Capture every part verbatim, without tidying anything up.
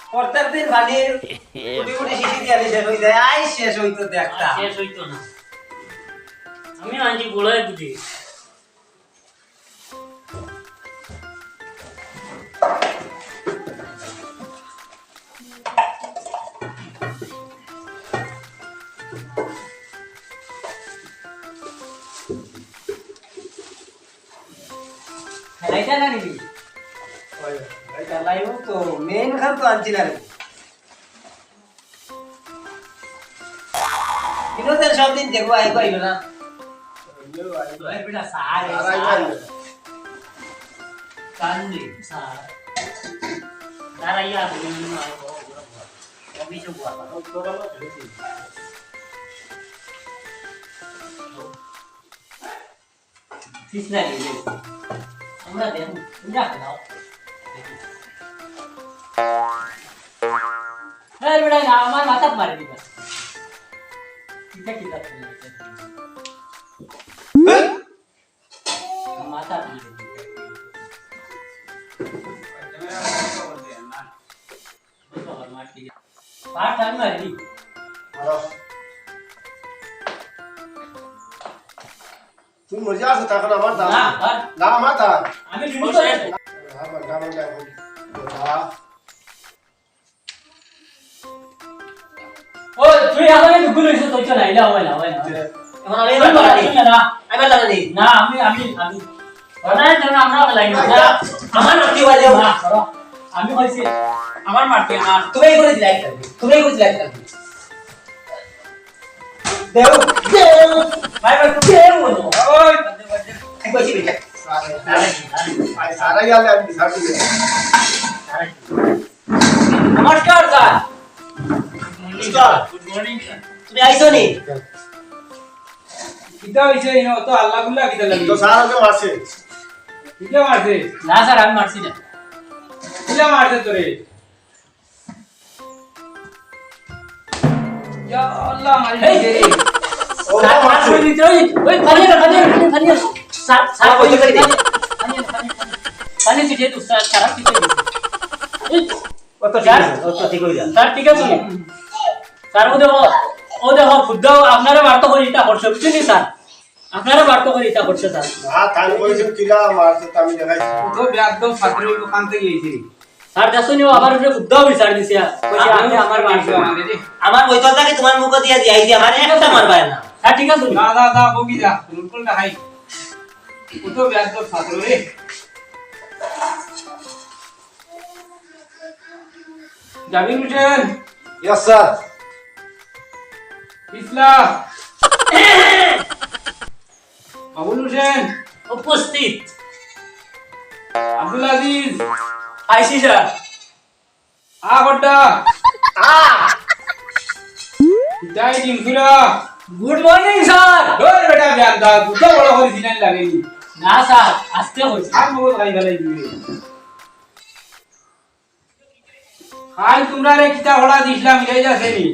প্রত্যেক দিন পানি কুটি কুটি শিশি দিয়া শেষ অই যায়, আইজ শেষ অইতো দেখতা। আর শেষ অইতো না। আমি আনছি বড় এক গুটি। খেলাইতা না নি? ওই, ওই খেলাইও তো, মেইন খান তো আনছি না রে। বিনোদন সব দিন দেখবো, আইবো, আইবো না। আইবো, আইবো। ওই বেটা, স্যার, এই স্যার আইবো, স্যার। আইবো। কান্দি, স্যার। দাঁড়াইয়া আছে, বিনোদন আইবো, ওগুলো বল। আমি সব বল। পিছলা গেলে আমরা দেখুন, বুঝা গেল। এই বেটা, না, আমার মাথাত মারি দিবা। কিতা কিতা খেলা এটা? মাথাত মারি দিবা। পাঠ আমি মারি দিই। তুমি মজা আছো, তখন আমার দাম। না, আমার না, আমার দাম। আমি ডিউটি করি। না, আমার দাম, আমার দাম। দাদা। ও, তুই আমার একটু ভুল হইছে, তুই চল, আইলা, হয় না, হয় না, হয় না। এখন আমি তুই এবার বল, দাঁড়ানি। তুই না। আমি এবার দাঁড়ানি। না, আমি, আমি, আমি। ওটা যেন আমরা লাইন না, না। আমার নাম কি বলে? না, করো। আমি কইছি, আমার মারতে না। তুমি এই করে দিলাই, তুমি এই করে দিলাই। দেও, দেও। ভাই, ভাই, দেও বলো। ওই, আমি কইছি, বেটা। আরে, আরে, আরে, আরে, আরে, আরে, আরে। নমস্কার, স্যার। নমস্কার। Good morning, sir. তুমি আইছো নি? কিতা হইছে ইনো? তো হাল্লা গুল্লা কিতা লাগি? তো স্যার ওকে মারছে। কিতা মারছে? না, স্যার, আমি মারছি না। কিতা মারছে তোরে? ইয়া আল্লাহ, মারি এই, দিছে রে। এই, ও, স্যার, মারছে। স্যার, ওই, ওই, ওই, পানি আনো, পানি আনো, পানি আনো, পানি আনো। স্যার, স্যার, ও, ওই, ওই, ওই, পানি আনো, পানি আনো, পানি আনো। পানি ছিটিয়ে দাও, স্যার, স্যার, ঠিক আছে। এই, ও তো ঠিক স্যার, আছে, ও তো ঠিক হয়ে যাবে। স্যার, ঠিক আছে। স্যার, ও দেখো, ও দেখো, খুদ্দাও আপনারা বার্তা করে এটা করছে, বুঝছেন নি, স্যার? আপনারা বার্তা করে এটা করছে, স্যার। না, তাই কইছে কিলা মারছে, তো আমি দেখাইছি। ও তো বেয়াদব ছাত্র, ও কান থেকে গেছে। স্যার, দেখছো নি, ও আমার উপরে খুদ্দাও বিচার দিছে। কইছে, আপনি আমার বার্তা। আমার বই তো থাকে তোমার মুখ দিয়া দিয়া, এই যে আমার একটা মারবায় না। স্যার, ঠিক আছে। যা, যা, যা, বগি যা, রুলকুল দেখাই। ও তো বেয়াদব ছাত্র রে। জাবির হোসেন। Yes, sir. ইসলাম। বাবুল হোসেন। উপস্থিত। আব্দুল আজিজ। আইছি, স্যার। আ, বড্ডা। আ। ইটাই ডিমসুরা। Good morning, sir. ওই বেটা, বেয়াদব, দুটো বড় করে সিনাই লাগেনি। না, স্যার, আস্তে কইছি। আর মগজ খাই ফেলাই দিবে। খাই তোমরা রে কিতা হড়া দিছিলাম, মিলাই যাচ্ছে নি।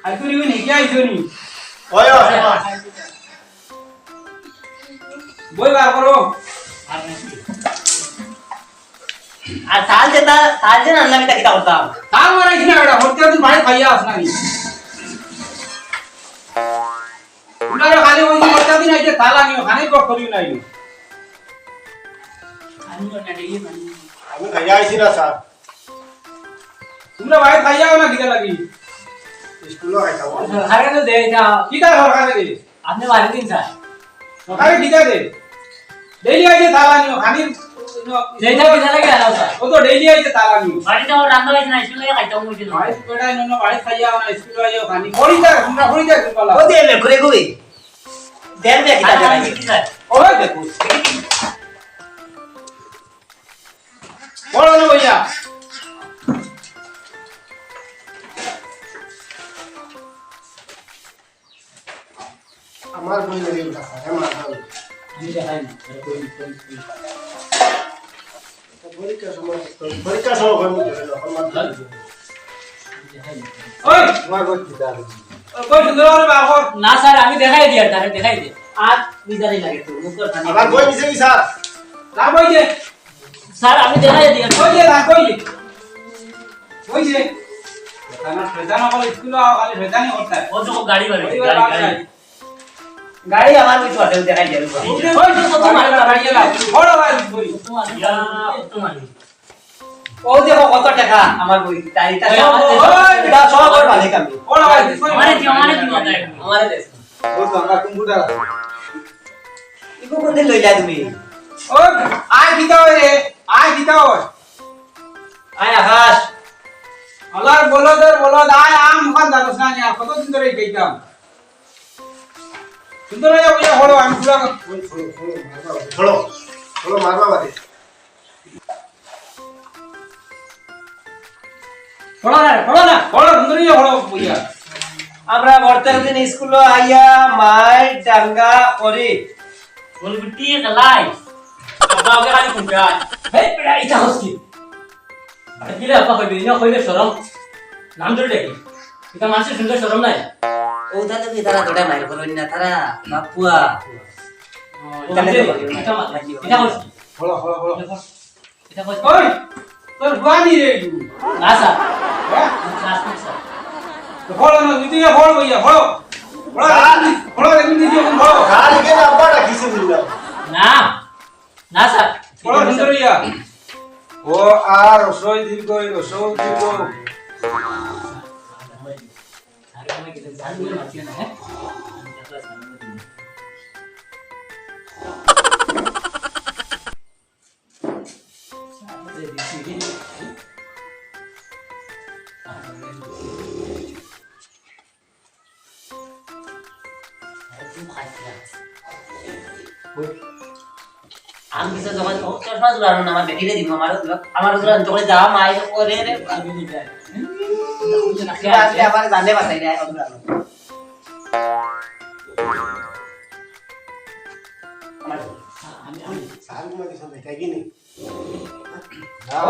খাই তুই নিবি নাকি আইছো নি? ওই, ওই, ওই। বই বার করো। আর তাল যে তা-, তাল যে নানলাম, এটা কিতা করতাম? তাল মারাইছি না বেটা, প্রত্যেক দিন বাড়ি খাইয়া আস না নি। তোমরা খালি ওই যে প্রত্যেক দিন আইতে তাল আনিও, খানি বক করিও না আইও। আমি খাইয়া আইছি না, স্যার। তোমরা বাড়ি খাইয়া আও না, কিতা লাগি? স্কুলও খাইতাম। সরকারে তো দেয় না। কিতা সরকারে দেয়? আপনি বাড়ি দিন, স্যার। সকালে কিতা দে? ডেইলি আইতে তালা নিও, খানি যেটা পিঠা লাগে আনাও, স্যার। ও তো ডেইলি আইতে তালা নিও। বাড়িতে আমার রান্না হয়েছে না, স্কুলে খাইতাম হয়েছে না। বাড়ি বেটা নন, বাড়ি খাইয়া না, স্কুলে আইও খানি। পড়ি যা, তোমরা পড়ি যা, তোমরা। ও দে, মে, ঘুরে ঘুরে। দেন, দে, কিতা আর দেন? আমি কি, স্যার? ওই দেখো। পড়ো না, ভাইয়া। আমার বই লাগে না, স্যার, আমার বই। আমি দেখাই না, এটা কই, কই, কই? পরীক্ষার সময়, পরীক্ষার সময় হয় না, স্যার, আমার বই। আমি দেখাই না। ওই! তোমার বই কি দাঁড়াবে? ওই, কই সুন্দর করে বার কর। না, স্যার, আমি দেখাই দিই আর তারে দেখাই দিই। আর বিদায় লাগে তো, মুখ আর পানি। আমার বই নিছে কি, স্যার? না, বই দে। স্যার, আমি দেখাই দিই। কই দে, না, কই দে। ওই যে, শয়তান, শয়তান অকল স্কুলো আও, খালি শয়তানি করতায়। ও তো গাড়ি বাড়ি, ওই গাড়ি, বাড়ি। গাড়ি। গাড়ি আমার ওই তো আছে, ওই দেখাই যাবে। ওই যে, ওই যে, কত মারবা, গাড়ি এলা। বড় ভাই, ওই। কত মারবা, ইয়া, কত মারবা। ও দেখো কত টাকা আমার বই, তাই এটা ওই, সব, ওই, ওই, এটা সব ওর মালিক আমি। বড় ভাই, ওই। আমারে দিও, আমারে দিও, আমারে। আমারে দে। ও তো আমার কম্পিউটার আছে। ইগু কোনদিন লইলা তুমি? ও, আয় কিতা অয় রে? আয় কিতা অয়? আয় আকাশ। আল্লাহর বলদ, বলদ, আয় আম খান জানোস না, আর কতদিন ধরে খাইতাম। সুন্দর হয়ে বইয়া পড়ো, আমি পুরা পড়ো, পড়ো, মারবা বাদে। পড়ো, পড়ো, মারবা বাদে। পড়ো না, পড়ো না, পড়ো, সুন্দর হয়ে পড়ো বইয়া। আমরা প্রত্যেক দিন স্কুলো আইয়া মাইর দাঙ্গা করি। বলগুটি খেলাই। আপনার ওকে খালি কোনটা? এই বেটা, এটা হচ্ছে। আরে কিরে আপা কইবে, ইনো কইলে শরম। নাম ধরে ডাকি। এটা মানুষের সুন্দর শরম নাই। ও তাহলে কি তারা দুটা মাইর করইন না, তারা বাপুয়া। ও, এটা নাম ধরে, এটা মা-, এটা করছি। হলো, হলো, হলো। এটা করছি। ওই, তোর বুয়া নি রে এগু? না, স্যার। হ্যাঁ? না, স্যার। তো হলো না, তুই তো ইয়া হলো, ইয়া হলো। হলো, স্যার। হলো, এমনি দিয়ে হলো। স্যার, এখানে আব্বা ডাকিছে বুঝলাম। না। না, স্যার। পড়ো সুন্দর হইয়া। ও আর হ্রস্ব ই দীর্ঘ ই, হ্রস্ব উ দীর্ঘ উ। আমি কিছু যখন, ও, চশমা জুড়ানো না, আমার বেটিরে দিব, আমার, আমার জুড়ানো, যখন যাওয়া মাই, ওরে রে। আসলে আবার জানে বাঁচাই দেয়, ও জুড়ানো। আমার, আমি, আমি, সার ঘুমাই দিছ না, তাই কি নেই?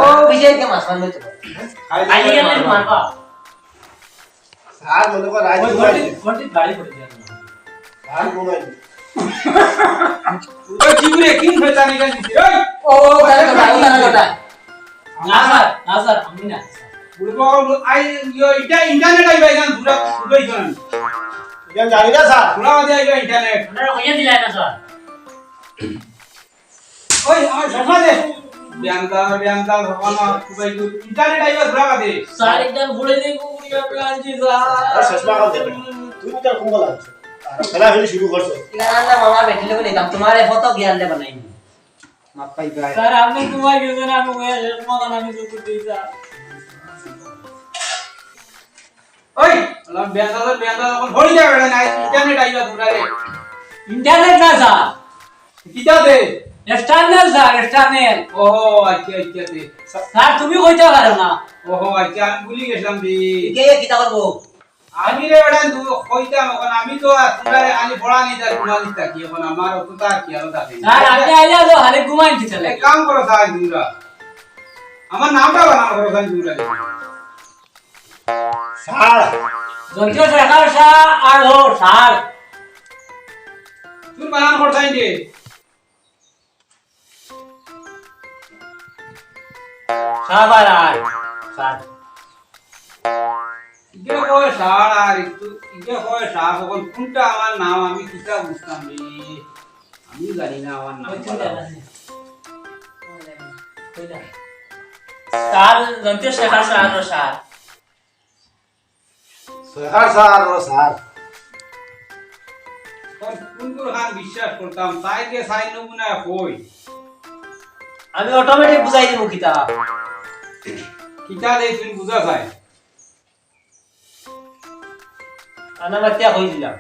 ও, বিজয় কে মাছ মারবে তো। খালি আইলে গেলে মারবা। স্যার মনে কর রাত ওই ঘুমাই। ঘন্টি, ঘন্টি গাড়ি পড়ে যায় না। স্যার ঘুমাই। ওই কি করে, কি হয়ে জানি গেল? ওই! ও, ও, তারা তো, তারা তো, তারা তো। না, স্যার, না, স্যার, আমি না। বুড়ো বাবা, আই, ইয়ো, এটা ইন্টারনেট আইবা, এখানে পুরা, পুরাই জানেন। এটা জানি না, স্যার। পুরা বাদে আইবা ইন্টারনেট। আপনারা কইয়া দিলাই না, স্যার। ওই, আমার চশমা দে। বিয়ান্তা, বিয়ান্তা, ভগবান, খুবই গুড। ইন্টারনেট আইবা ঘুরা বাদে। স্যার, একদম ঘুরে দেখবো, ঘুরে আপনার আনছি, স্যার। আর চশমা কাল দেবে। তুই তো খুব ভালো আছিস। আর খেলা খেলি শুরু করছো। না, না, মামা, বেটি লোক নিতাম। তোমার এ ফটো জ্ঞান দেব নাই। মাপ পাই ভাই। স্যার, আপনি তোমার গেছেন, আমি ওই চশমা কাল আমি চুপ করতে, স্যার। ওই, আল্লাহ, বেয়াদব, বেয়াদব, এখন হরি যাবে না, নাই, ইন্টারনেট আইবা তোমরা রে। ইন্টারনেট না, স্যার। কিতা দে? External, sir, external. ওহো, আচ্ছা, আচ্ছা, দে। স্যার, তুমি কইতে পারো না। ওহো, আচ্ছা, আমি ভুলি গেছিলাম রে। কে কিতা করবো? আমি রে, ওটা দু-, কইতাম এখন, আমি তো আর তোমরা রে খালি পড়া নিতে আর ঘুমা নিতে থাকি, এখন আমার অত তো আর কি আরো থাকে। স্যার, আপনি আইলে তো খালি ঘুমাই দিতে এক লাগে। কাম করো, স্যার, তোমরা। আমার নামটা বানানো করো, স্যার, তোমরা। সার। দন্ত্য সকার সা আর হ, সার। তুই বানান করছাই দে। সার আর আর। সার। ইগে কয় সার আর একটু, ইগে কয় সার, তখন কোনটা আমার নাম আমি কিতা বুঝতাম রে? আমি জানি না আমার নাম। ওই তুই জানা নেই। ওই জানা। সার, দন্ত্য সকার সা আর হ, সার। সকার সা আর হ, সার। কোন, কোন কোন খান বিশ্বাস করতাম, তাই যে সাইন নমুনা কই। আমি অটোমেটিক বুঝাই দিব কিতা। কিতা দে তুই বুঝা যায়। আনা মাতিয়া কই দিলাম।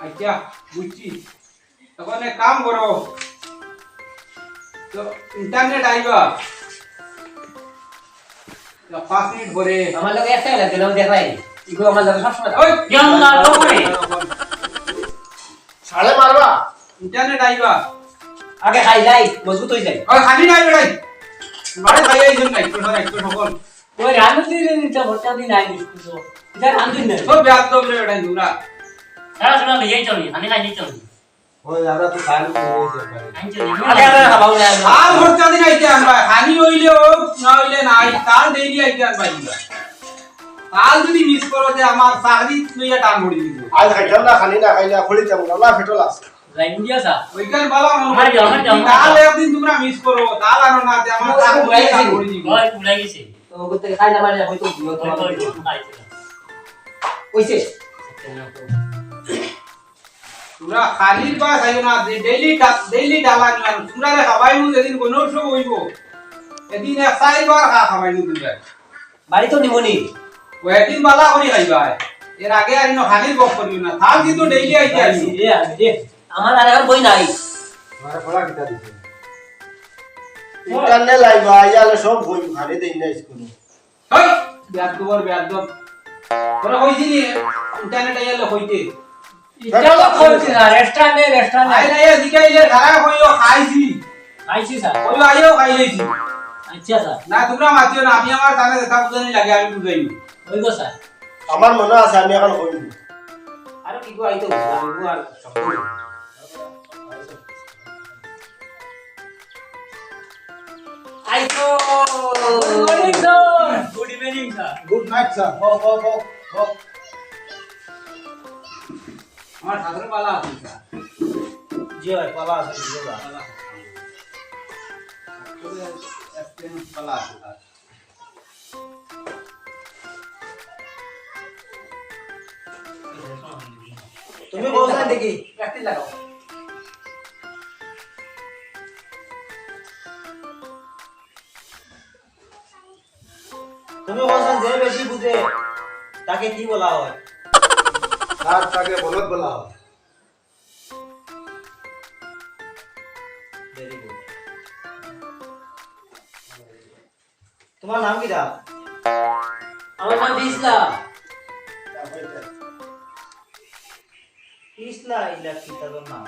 আচ্ছা, বুঝছি। এখন এক কাম করো। তো ইন্টারনেট আইবা। তো পাঁচ মিনিট পরে। আমার লগে একটাই লাগে, নাম দেখাই। ইগো আমার লগে সবসময় থাকে। ওই! ইয়াল্লা, ওরে! সাড়ে মারবা। ইন্টারনেট আইবা। আগে খাই যাই, মজবুত হয়ে যাই। ওই খালি নাই বেটাই। মারে খাই এই জন্য নাই, তো নাই, তো সকল। ওই রানু দিন নিতে ভর্তা দিন আই দিস তো। এটা রানু দিন নাই। তো ব্যাগ তো বলে বেটাই দূরা। সারা শোনা লইয়াই চলি, আমি খাই চলি। ওই আমরা তো খাই লই যাই। আমি চলি। আরে, আরে, খাবাও না। আর ভর্তা দিন আইতে আনবায়, খানি অইলে অউক, না অইলে নাই, তাল ডেইলি আইতে আনবায়। তাল যুদি মিস করো, তে আমার চাকরি লইয়া টান পড়ি দিবো। আইজ খাইতাম না, খানি না খাইলে পড়ি যাইমু, না পেট্রোল আছে। যাইমু গিয়া স্যার। অইখান বালা মনো আমার যাও, আমার যাও, আমার তাল যাও। একদিন তুমরা মিস করো, তাল আনো না, তে আমার ও, চাকরি উড়াই লইয়া টান গেছে। পড়ি দিবো। অয়, উড়াই গেছে। তো ওগুলো খাই না মানে হয়তো দিও তোমার ওই, ওই, ওই, ওই। অইছে। আচ্ছা, না, তো। তুমরা খানির বায় খাইও না, যে ডেইলি ডা-, ডেইলি ডালা নিও। তুমরারে খাবাইমু যেদিন কোনো উৎসব অইবো, এদিন এক চাইরবার খা খাবাইমু তুমরা। বাড়ি তো নিমুনি। অউ একদিন বালা করি খাইবায়। এর আগে আর ইনো খানির গপ করিও না। তাল কিন্তু ডেইলি আইতে আইবো। এ, আমি রে। আমার আর এখন বই নাই। আমার পড়া কিতা দিছে? ইন্টারনেট লাইবা, ইয়ালে সব বই খালি দেই না স্কুলে। হেই, বেয়াদবর বেয়াদব। তোরা কইছিলি ইন্টারনেট আইয়ালে কইতে। ইটা তো কইছি না, রেস্টুরেন্টে, রেস্টুরেন্টে। আই না, ইয়া জিকাইলে ধারা কইও খাইছি। খাইছি স্যার। কইও আইও খাই লইছি। আচ্ছা স্যার। না, তুমরা মাতিও না, আমি আমার কানে যেটা বুঝানি লাগে আমি বুঝাইমু। অইবো স্যার। আমার মনো আছে, আমি এখন কইমু। আরো কিগু আইতো, কিগু আর শব্দ নেই। আইতো। Good morning, sir. Good evening, sir. Good night, sir. বও, বও, বও, বও। আমার ছাত্র বালা আছে, স্যার। জি ভাই, বালা আছে, জি ভাই। বালা আছে। ছাত্র experience বালা আছে, স্যার। তুমি বলছেন দেখি। একদিন লাগাও। তুমি বলছেন যে বেশি বুঝে, তাকে কি বলা হয়? স্যার, তাকে বলদ বলা হয়। Very good. তোমার নাম কিতা? আমার নাম বিসলা। বিসলা ইলা কিতা তোর নাম?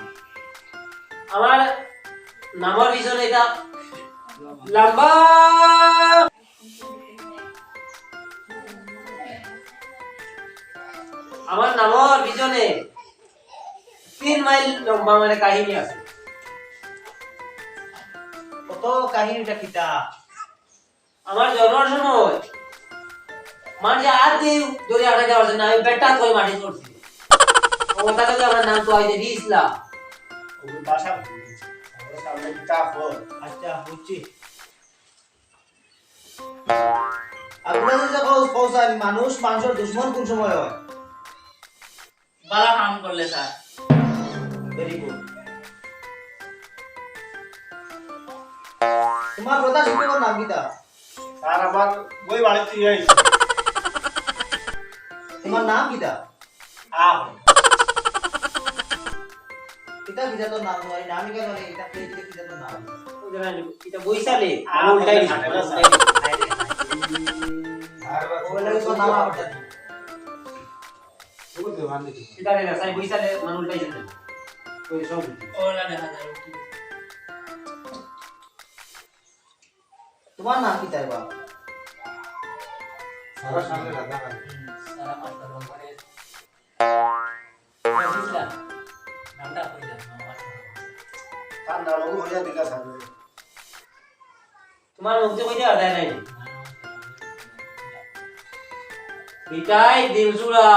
আমার নামর পিছনে এটা লম্বা। আমার নামর পিছনে তিন মাইল লম্বা মানে কাহিনী আছে। কত কাহিনীটা কিতা? আমার জন্মর সময় মাঝে আর দিয়ে দড়ি আটা যাওয়ার জন্য আমি বেটা করে মাটি পড়ছি। ও কথা তো আমার নাম তো আইতে দিসলা। ওর বাসা ভুল। আমরা সামনে কিতা হল? আচ্ছা, বুঝছি। আপনারা যে কও, কও স্যার, মানুষ মানুষের দুশমন কোন সময় হয়? বালা কাম করলে স্যার। Very good. তোমার প্রধান শিক্ষকর নাম কিতা? স্যার, আমার বই বাড়িত থুইয়া আইছি। তোমার নাম কিতা? আ। কিতা কিতা তোর নাম? তোমার এই নামই কেন নেই? এটা কে, এটা কিতা তোর নাম? ও জানা নি, এটা বইছালে। আ, উল্টাই দিছে, আ, উল্টাই দিছে। আর বার ও লাগে তো নাম আবার। বুঝতে পারলি তো। এটা রে, সাই বইছালে, মানু উল্টাই দিছে। ওই সব বুঝি। ও না দেখা যায়। তোমার নাম কিতা বা? সারা সামনে রাখা হয়। হুম, সারা মাস্টার বলবারে। বুঝলা? নামটা কই যান, আমার তার নাম আমি হইয়া দিলা সামনে। তোমার মুখে কইতে আর দেয় নাই। এটাই দিলজুড়া।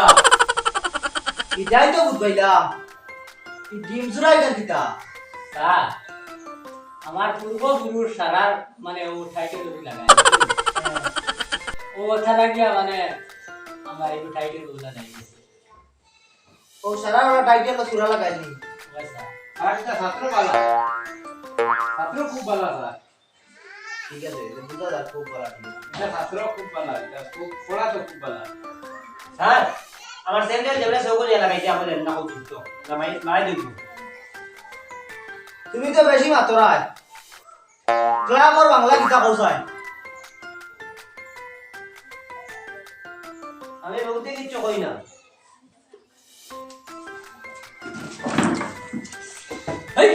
এটাই তো বুঝবাইলাম। এই ডিম চুরাই কেন দিতা? স্যার, আমার পূর্বপুরুষ সারার মানে ও টাইটেল ওই লাগায়। ও কথা লাগিয়া মানে আমার এই টাইটেল ওই লাগাই গেছে। ও সারার ওরা টাইটেল তো চুরা লাগাইনি। ওই স্যার। আর একটা ছাত্র বালা। ছাত্র খুব বালা স্যার। ঠিক আছে, এটা বুঝা যায়, খুব বালা, ঠিক আছে। এটা ছাত্র খুব বালা, এটা খুব, পড়া তো খুব বালা। স্যার, আমার স্যান্ডেল যেগুলো সৌগলিয়া লাগাইতে আমাদের না উচিত তো। না, মাই, মাই দিব। তুমি তো বেশি মাতরায়। গ্রামার বাংলা কিতা কও চাই? আমি বলতে কিচ্ছু কই না। এই!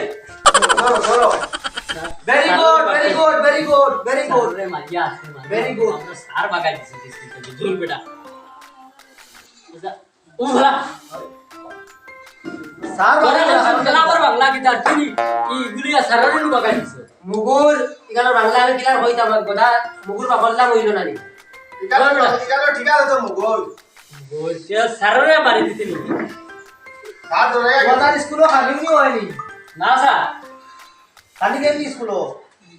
ধরো, ধরো। Very good, very good, very good, very good। আরে মাইয়া, আরে মাইয়া। Very good। আমরা স্যার বাগাই দিছে, দিছে, দিছে, জোর বেটা। বুঝা? ও ভালা। স্যার বাগাই দিছে। তোরা আমার বাংলা কিতা, তুমি এই গুলিয়া স্যারের বাগাই দিছে। মুগুর, ইখানো বাংলা আমি কিলা কইতাম, কথা মুগুর বা বললাম অইল না নি। ইখানো, ইখানো ঠিক আছে তো মুগুর। মুগুর, সে স্যাররে বাড়ি দিতে নি। স্যার ধরে গেছে। স্কুলো খালি নি অয়নি? না স্যার। খালি কেন স্কুলো?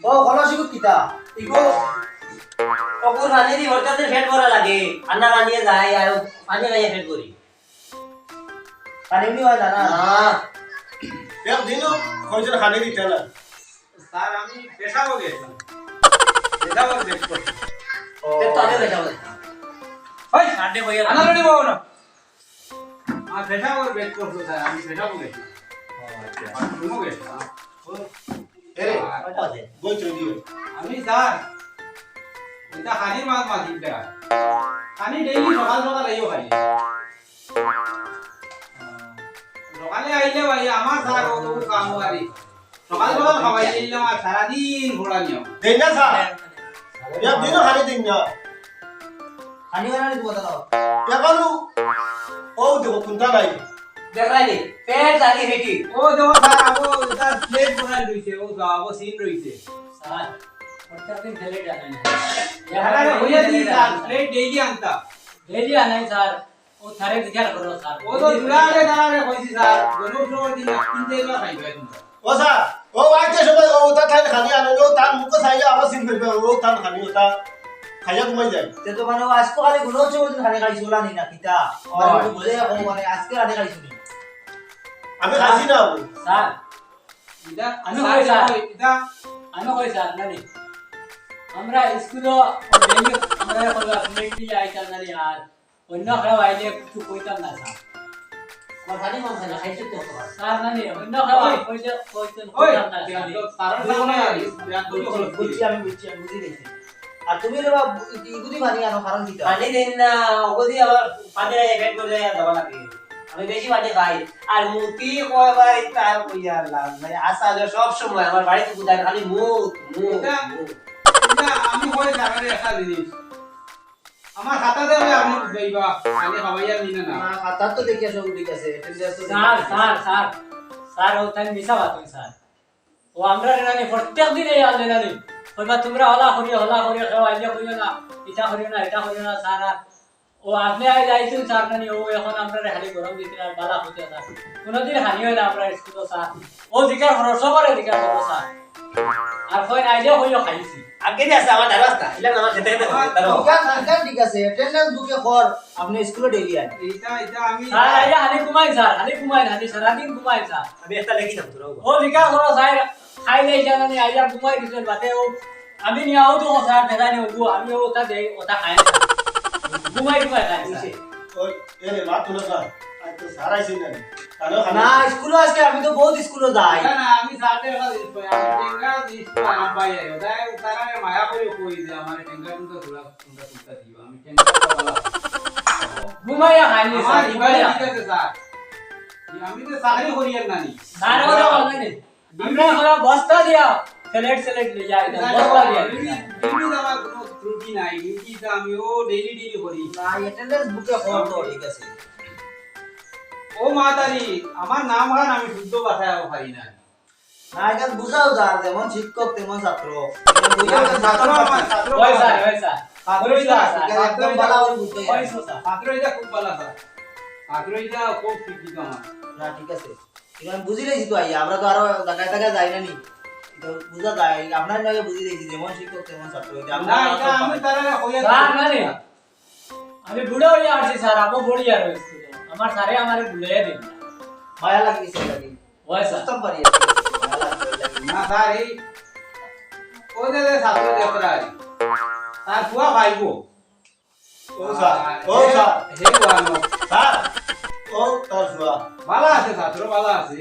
ও, কলসিগুত কিতা? ইগো, অগুর পানি দি হঠাৎ পেট ভরা লাগে। আন্না পানিয়ে যায় আর পানি খাইয়া পেট ভরি। পানি উনি অয় না, না? না। একদিনও কইছেন খানি দিতে না। স্যার, আমি পেশাবো গেছিলাম। পেশাবো গেছিলাম। ও। তে তো আমি পেশাবো গেছিলাম। ওই, সামনে বইয়া আনা লড়ি বউ না। আর পেশাবো গেছিলাম, স্যার, আমি পেশাবো গেছিলাম। ও, আচ্ছা। বাথরুমও গেছিলাম। ও। এরে, আর বই চলে দিও। আমি স্যার, এটা খানির মাছ মাছ দিতে হয়। খানি ডেইলি সকাল সকাল আইও খাই। সকালে আইলে ভাই, আমার স্যার ও তো কাম বাড়ি। সকাল সকাল খাওয়াই দিলাম আর সারাদিন ঘোরা নিয়ম। দেন না স্যার। একদিনও খালি দিন না। খানি বানানি তো বদলাও। এখনো ও দেখো কোনটা নাই। দেখলাই নি? পেট জাগি হেটি। ও দেখো স্যার, আবো তার প্লেট বনাই রইছে, ও যাবো সিন রইছে। স্যার, প্রত্যেকদিন প্লেট আনে না। আরে, হইয়া দি স্যার, প্লেট ডেইলি আনতা। ডেইলি আনাই স্যার। ও স্যারে জিজ্ঞাসা করো, স্যার। ও তো জুড়া আগে দাঁড়াবে কইছি, স্যার। গরম সময় দিন না, তিন চার বার খাইবে এখন। ও স্যার, ও আইতে সময় ও ওটা থাইলে খালি আনো, ও তার মুখে চাইলে আবার সিন করবে, ও তার খালি ওটা খাইয়া ঘুমাই যায়। তে তো মানে ও আজকে খালি গুণ হচ্ছে, ওই দিন খালি খাইছো, ওলা নেই না, কিতা? ও। মানে একটু বুঝে রাখো, মানে আজকে খালি খাইছো নি? আমি খাইছি না। স্যার, এটা আমি স্যার, কই স্যার। এটা আমি কই স্যার, না নি। আমরা স্কুলে ডেইলি আমরা এখন প্লেট নিয়ে আইতাম না নি আর অন্য কেউ আইলে কিছু কইতাম না, স্যার। মাথানি মাথানি খাইছো তো তোমার। স্যার, না নি, অন্য কেউ ওই। আইলে কইতে, কইতে, ওই, কইতাম না, স্যার। তো তারা দুই সামনে জনে আইস, এক দল বুঝছি, হলো বুঝছি, আমি বুঝছি, আমি বুঝি গেছি। আর তুমি রে বাবা, ই-, ইগুদি পানি আনো, কারণ কিতা? পানি দিন না, ওগুদি আবার পানি রাখে পেট ভরে যাওয়া লাগে। আমি বেশি পানি খাই। আর মুতি কয়বার ইতা আর কইয়া লাভ নাই। আসলে সব সময় আমার বাড়িতে কোথায় খালি মুত, মুত, এটা, মুত। এটা আমি কই জানারে একটা জিনিস। আমার খাতা দেবে আপনি বুঝাইবা, আমি খাওয়াইয়া নিলে না। না, খাতা তো দেখি আছে, ও ঠিক আছে, attendance তো স্যার, দেখি আছে। স্যার, স্যার, স্যার, ও তাই মিছা মাতইন, স্যার। ও আমরা রে নানি প্রত্যেক দিন এই আনলে নানি। কইবা, "তোমরা হলা করিও, হলা করিও, কেউ আইলে কইও না, ইটা করিও না, ইটা করিও না, স্যার।" আর ও আপনি আই যাইছেন, স্যার, নানি, ও এখন আমরা রে খালি গরম দিতে আর বালা হইতে, স্যার। কোনোদিন হানি হয় না আমরা স্কুলে, স্যার। ও জিকার করো, সবার জিকার করো, স্যার। আর কই আইলে কইও খাইছি। আগে দিয়ে আছে আমার দাঁড়া আছে, ইলা আমার খেতে খেতে খাবে, দাঁড়াও। বিকাশ, বিকাশ ঠিক আছে, attendance book-এ কর, আপনি স্কুলে ডেইলি আইন। এইটা, এইটা আমি স্যার, আইয়া খালি ঘুমাই স্যার, খালি ঘুমাই, খালি সারাদিন ঘুমাই স্যার। আমি একটা লেখি যাবো, তোরা ও বিকাশ করো স্যার, খাই নাই জানা নেই, আইয়া ঘুমাই দিছেন বাদে ও, আমি নিয়ে আও তো স্যার, দেখা নেই ও, আমি ও ওটা দেই, ওটা খাই না। ঘুমাই ঘুমাই খাই স্যার। ওই, এ রে, মা তুলো স্যার, আজ তো স্যার আইসি না। তাহলে খালি না, স্কুলে আজকে আমি তো বহুত স্কুলে যাই। না, না, আমি স্যারকে একটা জিনিস কই, আমি টেঙ্গা জিনিস তো আরাম পাই আর ওটা তারা মায়া করে কই যে আমার টেঙ্গা কিন্তু তোরা তোমরা চিন্তা দিও, আমি টেঙ্গা তো ভালো। ঘুমাইয়া খাইনি আমার স্যার, ইবারে ঘুমাইয়া। ঠিক আছে স্যার, আমি তো চাকরি করি আর নানি। স্যার, ওরা বলবে নি। আমরা ওরা বস্তা দিয়া সিলেট সিলেট লই যায়, এটা স্যার, বস্তা দিয়া। ডিউটি, ডিউটি আমার কোনো ত্রুটি নাই, ডিউটি তো আমি ও ডেইলি ডেইলি করি। না, attendance book-এ কর তো, ঠিক আছে। ও মাতারি, আমার নাম খান আমি শুদ্ধ ভাষায় পারি না। না, এটা বুঝাও যায়, যেমন শিক্ষক তেমন ছাত্র। এটা বুঝাও যায়, ছাত্র আমার, ছাত্র ওই আমার। স্যার, ওই স্যার। ছাত্র ওই এটা, স্যার, এটা একদম ছাত্র ভালো এটা, করে বুঝতে ওই হবে। স্যার। ছাত্র এটা খুব ভালো স্যার। ছাত্র এটা খুব শিক্ষিত আমার। না, ঠিক আছে। কিন্তু আমি বুঝি লাইছি তো আইয়া, আমরা তো আরো জায়গায় জায়গায় যাই না নি। এটা বুঝা যায়, আপনার নামে বুঝি লাইছি, যেমন শিক্ষক তেমন ছাত্র। এটা আমরা না, এটা আমি তারা কইয়া স্যার, না রে। আমি বুড়া হইয়া আসছি স্যার, আবো বড়ি আর স্কুলে। আমার স্যারে আমারে ভুলাইয়া দিন। মায়া লাগিছে লাগি। ওই স্যার। বুঝতাম পারি আর কি। মায়া লাগবে, লাগবে। না স্যার, এই ওই যে, যে ছাত্র যাত্রা আর কি। তার ফুয়া ভাইবো। ও স্যার, আর ও হে, স্যার। হে ওয়ানো। স্যার, ও তার ফুয়া। ভালো আছে ছাত্র, ভালো আছে।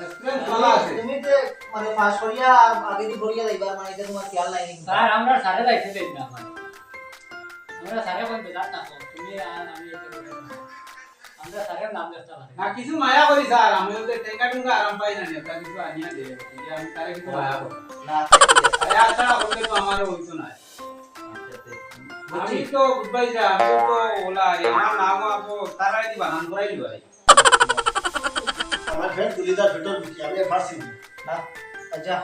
Experience ভালো আছে। তুমি যে মানে পাস করিয়া আর আগে দি পড়িয়া যাইবা, মানে এটা তোমার খেয়াল নাই নাকি? স্যার, আমরা স্যারে যাইতে দেই না আমার। আমরা স্যারে কোন বেজার না কম, তুমি আর আমি একটা করে না। আমরা স্যারের নাম দেখতে পারি না। কিছু মায়া করি স্যার, আমি ওদের টেকা টুকা আরাম পাই না, নেতা কিছু আনিয়া দে, এই যে আমি তারে কিছু মায়া করি। না, ঠিক আছে। আরে আচ্ছা, ওদের তো আমারও হইতো না। আচ্ছা, ঠিক আছে। আমি তো বুঝবাই যা, আমি তো ওলা, আরে আমার নাম আপো, তারাই দি বানান করাই দিবাই। আমার পেট ফুলি যার, পেটর ভুকি, আমি আর পারছি না। না, আচ্ছা,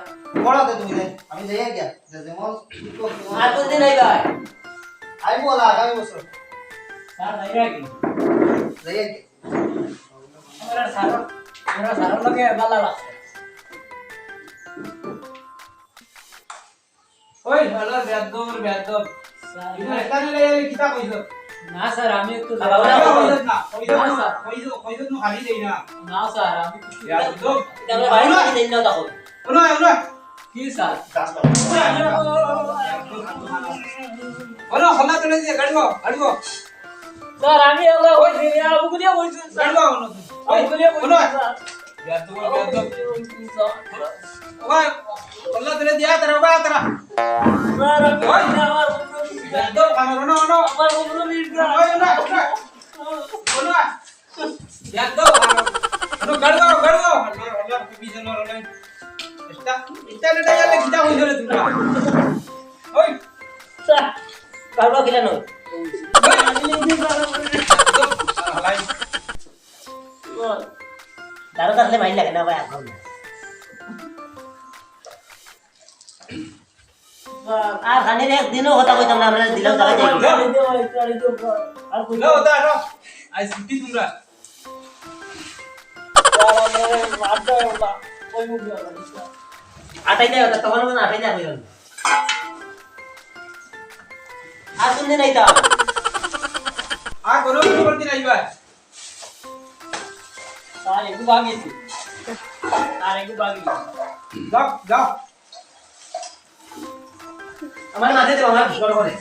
পড়াতে তুমি নাই, আমি যাই আর কি, যে যেমন আর কোন দিন আইবা? আইবো না, আগামী বছর। স্যার, যাই আর কি? যাই আর কি? আমরা স্যার, আমরা স্যার লগে বালা লাগছে। ওই, শালা বেয়াদব, বেয়াদব। স্যার, ইনো না। এখানে লে, কিতা কইছো? না, স্যার, আমি একটু খালা, খালা, খালা। কইছো না, কইছো না, না, স্যার। কইছো, কইছো না, খালি দেই না। না, স্যার, আমি কিছু বেয়াদব। এটা আমরা বাড়ি থেকে দেই না, তখন। ওনো, ওনো। কি, স্যার? দাস বাবু। ওনো, হল্লা তুলে দিয়ে, গাড়ি গো, গাড়ি গো। স্যার, আমি ওগুলা ওই, ওই, ওই, ওগুলিয়া বলছি, স্যার। গাড়ি গো, ওনো। ওগুলিয়া বলছি, ওনো। স্যার। বেয়াদব, বেয়াদব। ওই, ওই, ওই, স্যার। ওই, হল্লা তুলে দিয়া, তারা, বা, তারা। স্যার, আমি ওই। আমার উপরে বিশ্বাস। বেয়াদব, আমার, ওনো, ওনো। আমার উপরে বিশ্বাস। ওই, ওনো, ওনো। ওনো। বেয়াদব, আমার। ওনো, গাড়ি গো, গাড়ি গো। হল্লা, হল্লা, তুমি যেন, হল্লা। এটা, এটা, এটা, এটা, কিতা হইছে রে তোমরা? ওই। স্যার, গাড়ি গো, কিলা নয়। ওই। বেয়াদব, হালাই। দারো আসলে মাইর লাগে না ভাই, এখন। আর খানির একদিনও কথা কইতাম না, আমরা দিলাম তারা যাই। আর কই না, ওটা আনো। আই ছুটি তোমরা। আটাই দেয় ওটা, তখন মনে আটাই দেয় কইলাম। আর তুমি নাই তা। আর কোনো কিছু করতে নাই ভাই। স্যার, একটু বাগিয়েছি। স্যার, একটু বাগিয়েছি। যাও, যাও। আমার মাঝে দেবো, আমার বড় করে।